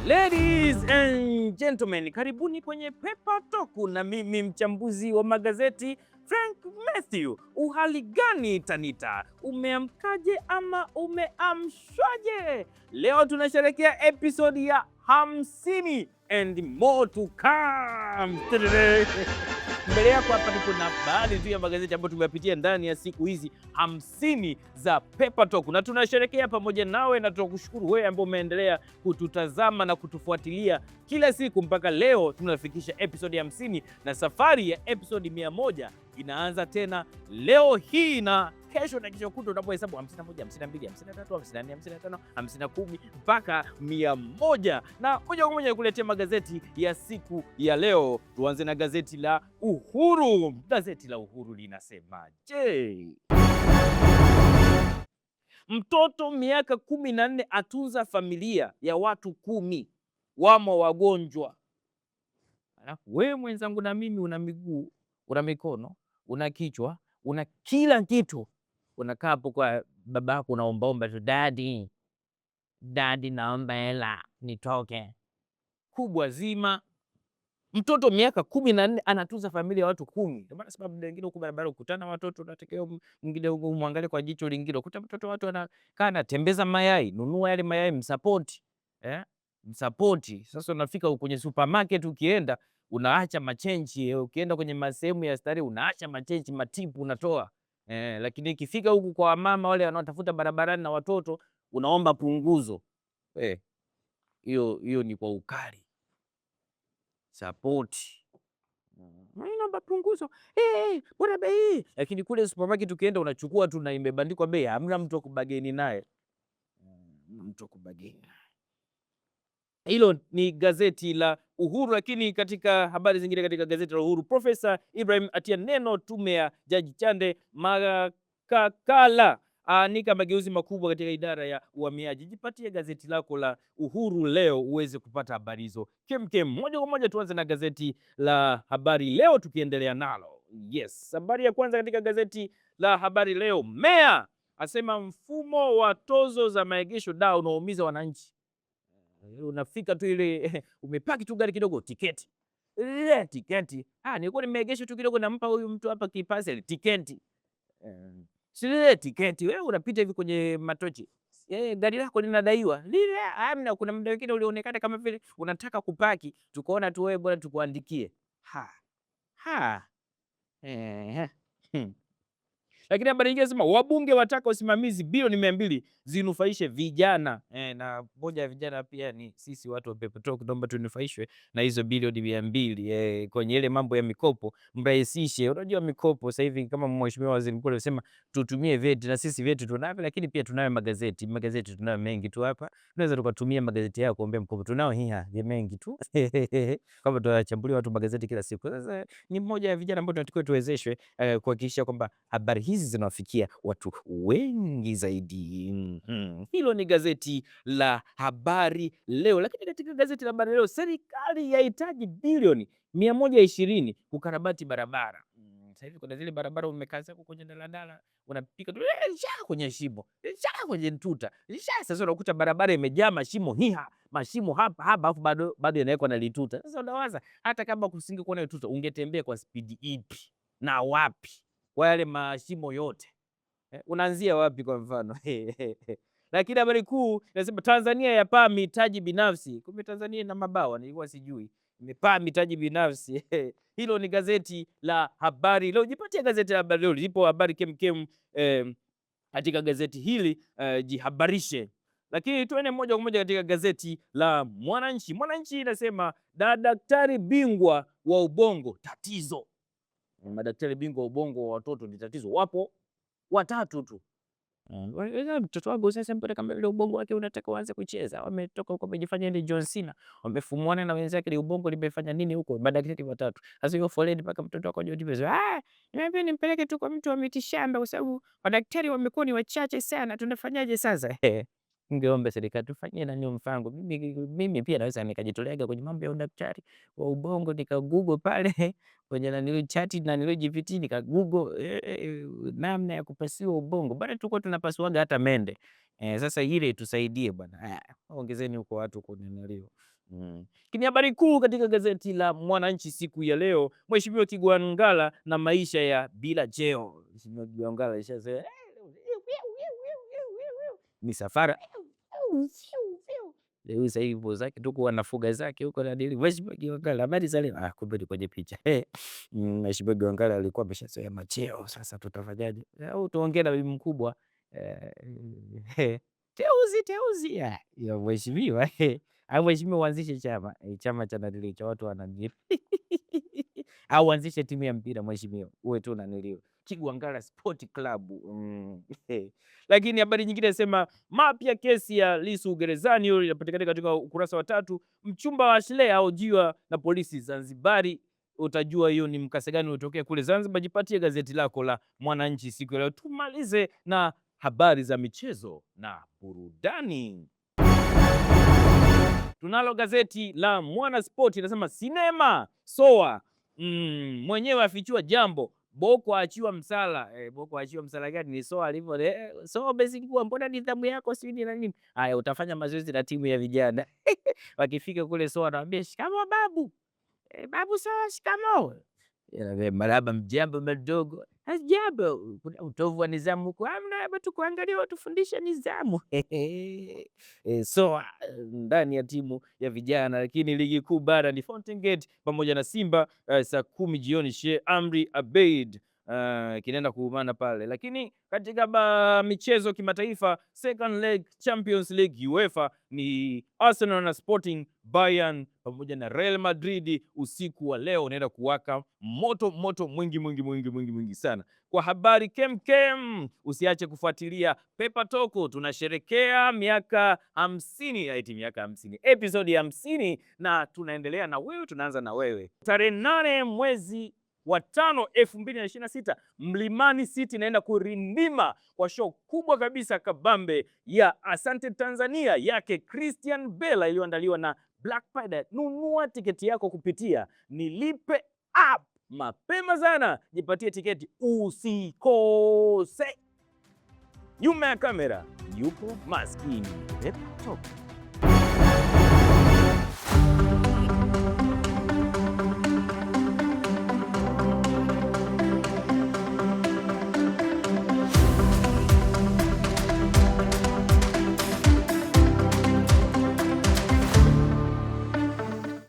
Ladies and gentlemen, karibuni kwenye Paper Talk na mimi mchambuzi wa magazeti Frank Matthew. Uhali gani Tanita? Umeamkaje ama umeamshwaje? Leo tunasherehekea episode ya 50 and more to come. Mbele yako hapa niko na baadhi tu ya magazeti ambayo tumeyapitia ndani ya siku hizi 50 za Paper Talk, na tunasherehekea pamoja nawe na tunakushukuru wewe ambao umeendelea kututazama na kutufuatilia kila siku mpaka leo tunafikisha episode ya 50, na safari ya episode 100 inaanza tena leo hii na kesho na kesho kutwa unapohesabu 51, 52, 53, 54, 55, 50 mpaka 100. Na moja kwa moja nikuletea magazeti ya siku ya leo. Tuanze na gazeti la Uhuru. Gazeti la Uhuru linasemaje? Mtoto miaka 14 atunza familia ya watu 10 wamo wagonjwa. Alafu wewe mwenzangu na mimi una miguu, una mikono, una kichwa, una kila kitu, unakaa hapo kwa babako unaombaomba tu, daddy daddy, naomba hela nitoke. Kubwa zima, mtoto miaka 14 anatunza familia ya watu 10. Ndio maana sababu wengine huko barabara ukutana watoto unatakiwa mwingine umwangalie kwa jicho lingine. Ukuta mtoto watu anakaa anatembeza mayai, nunua yale mayai msapoti, msapoti. Sasa unafika kwenye supermarket ukienda unaacha machenji, ukienda kwenye masehemu ya starehe unaacha machenji, matipu unatoa. Lakini ikifika huku kwa mama wale wanaotafuta barabarani na watoto unaomba punguzo. Hiyo hiyo ni kwa ukali. Sapoti. Naomba punguzo. Bora bei. Lakini kule supermarket ukienda unachukua tu na imebandikwa bei, hamna mtu wa kubageni naye. Mtu wa kubageni. Hilo ni gazeti la Uhuru. Lakini katika habari zingine katika gazeti la Uhuru, Profesa Ibrahim atia neno tume ya Jaji Chande Makakala aanika mageuzi makubwa katika idara ya uhamiaji. Jipatie gazeti lako la Uhuru leo uweze kupata habari hizo kemkem. Moja kwa moja tuanze na gazeti la Habari Leo tukiendelea nalo. Yes, habari ya kwanza katika gazeti la Habari Leo, meya asema mfumo wa tozo za maegesho da unaumiza wananchi. Unafika tu ile umepaki tu gari kidogo, tiketi tiketi. Ah, nilikuwa nimeegesha tu kidogo, nampa huyu mtu hapa kipasel, tiketi sile tiketi. Wewe unapita hivi kwenye matochi, gari lako linadaiwa lile. Amna, kuna muda mwingine ulionekana kama vile unataka kupaki, tukaona tu wewe bora tukuandikie. Ha ha. Lakini habari nyingine inasema wabunge wataka usimamizi bilioni 200 zinufaishe vijana. Na moja ya vijana pia ni sisi watu wa Paper Talk, naomba tunufaishwe na hizo bilioni 200 kwenye ile mambo ya mikopo mrahisishe. Unajua mikopo sasa hivi kama mheshimiwa waziri mkuu alisema tutumie vyeti, na sisi vyeti tunavyo, lakini pia tunayo magazeti. Magazeti tunayo mengi tu hapa, tunaweza tukatumia magazeti yao kuombea mkopo. Tunao hiha mengi tu kama tunachambulia watu magazeti kila siku. Sasa ni mmoja ya vijana ambao tunatakiwa tuwezeshwe kuhakikisha kwamba habari hizi zinawafikia watu wengi zaidi. Hilo ni gazeti la Habari Leo. Lakini katika gazeti la Habari Leo, serikali yahitaji bilioni 120 kukarabati barabara. Sasa hivi kuna zile barabara umekaa zako kwenye daladala unapika tu kwenye shimo, kwenye tuta. Sasa unakuta barabara imejaa mashimo hiha, mashimo hapa hapa, alafu bado bado inawekwa na lituta. Sasa unawaza hata kama kusingekuwa na lituta ungetembea kwa spidi ipi na wapi kwa yale mashimo yote? Unaanzia wapi kwa mfano? Lakini habari kuu inasema Tanzania yapaa mitaji binafsi. Kumbe Tanzania ina mabawa, nilikuwa sijui. Imepaa mitaji binafsi. Hilo ni gazeti la Habari Leo. Jipatie gazeti la Habari Leo, lipo habari kemkem katika gazeti hili jihabarishe. Lakini tuende moja kwa moja katika gazeti la Mwananchi. Mwananchi inasema daktari bingwa wa ubongo tatizo. Madaktari bingwa wa ubongo wa watoto ni tatizo, wapo watatu tu. Mtoto wangu sasa mbona kama vile ubongo wake unataka uanze kucheza. Wametoka huko wamejifanya ni John Cena, wamefumuana na wenzake ile ubongo limefanya nini huko, madaktari watatu. Sasa hiyo foleni mpaka mtoto wako aje, ah, niambie nimpeleke tu kwa mtu wa miti shamba kwa sababu madaktari wamekuwa ni wachache sana, tunafanyaje sasa? Ningeomba serikali tufanyie nani mpango. Mimi pia naweza nikajitoleaga kwenye mambo ya udaktari wa ubongo, nika google pale kwenye nanili chat nanili GPT nika google namna ya kupasua ubongo. Bado tulikuwa tunapasuaga hata mende. Sasa ile itusaidie bwana. Ongezeni huko watu kwenye nanilio. Lakini habari kuu katika gazeti la Mwananchi siku ya leo, Mheshimiwa Kigwangalla na maisha ya bila cheo. Mheshimiwa Kigwangalla alishasema misafara leo sasa hivi zake tuko wanafuga zake huko na dili. Mheshimiwa Kigwangalla, habari za leo? Ah, kumbe ni kwenye picha. Mheshimiwa Kigwangalla alikuwa ameshazoea macheo. Sasa tutafanyaje? Au tuongee na bibi mkubwa. Teuzi teuzi ya mheshimiwa. Au mheshimiwa uanzishe chama, chama cha nanili cha watu wananili. Au uanzishe timu ya mpira mheshimiwa, uwe tu naniliwa. Kigwangalla Sport Club. Lakini habari nyingine inasema mapya kesi ya Lissu gerezani, hiyo inapatikana katika ukurasa wa 3. Mchumba wa Ashley ahojiwa na polisi Zanzibari. Utajua hiyo ni mkasa gani uliotokea kule Zanzibar. Jipatie gazeti lako la Mwananchi siku ya leo. Tumalize na habari za michezo na burudani. Tunalo gazeti la Mwanaspoti inasema sinema soa mwenyewe afichua jambo Boko aachiwa msala. Boko aachiwa msala gani? Ni Soa alivyo. Soa umezingua, mbona nidhamu yako si nini na nini? Haya, utafanya mazoezi na timu ya vijana. Wakifika kule Soa anawaambia shikamoo babu. Babu Soa shikamoo. Marhaba, mjambo madogo. Hajambo, kuna utovu wa nidhamu huko. Hamna, hapa tukuangalia watufundishe nidhamu. Soa ndani ya timu ya vijana. Lakini ligi kuu bara ni Fountain Gate pamoja na Simba saa 10 jioni Sheikh Amri Abeid kinaenda kuumana pale. Lakini katika michezo kimataifa, second leg Champions League UEFA ni Arsenal na Sporting, Bayern pamoja na Real Madrid usiku wa leo unaenda kuwaka moto moto mwingi mwingi mwingi mwingi mwingi sana. Kwa habari kemkem, usiache kufuatilia Pepa Talk. Tunasherekea miaka 50, eti miaka 50, episode ya 50, na tunaendelea na wewe, tunaanza na wewe tarehe 8 mwezi wa 5 2026, Mlimani City inaenda kurindima kwa show kubwa kabisa kabambe ya Asante Tanzania yake Christian Bella iliyoandaliwa na Black Pida. Nunua tiketi yako kupitia Nilipe app mapema sana, jipatie tiketi usikose. Nyuma ya kamera yupo maskini Pepa Talk.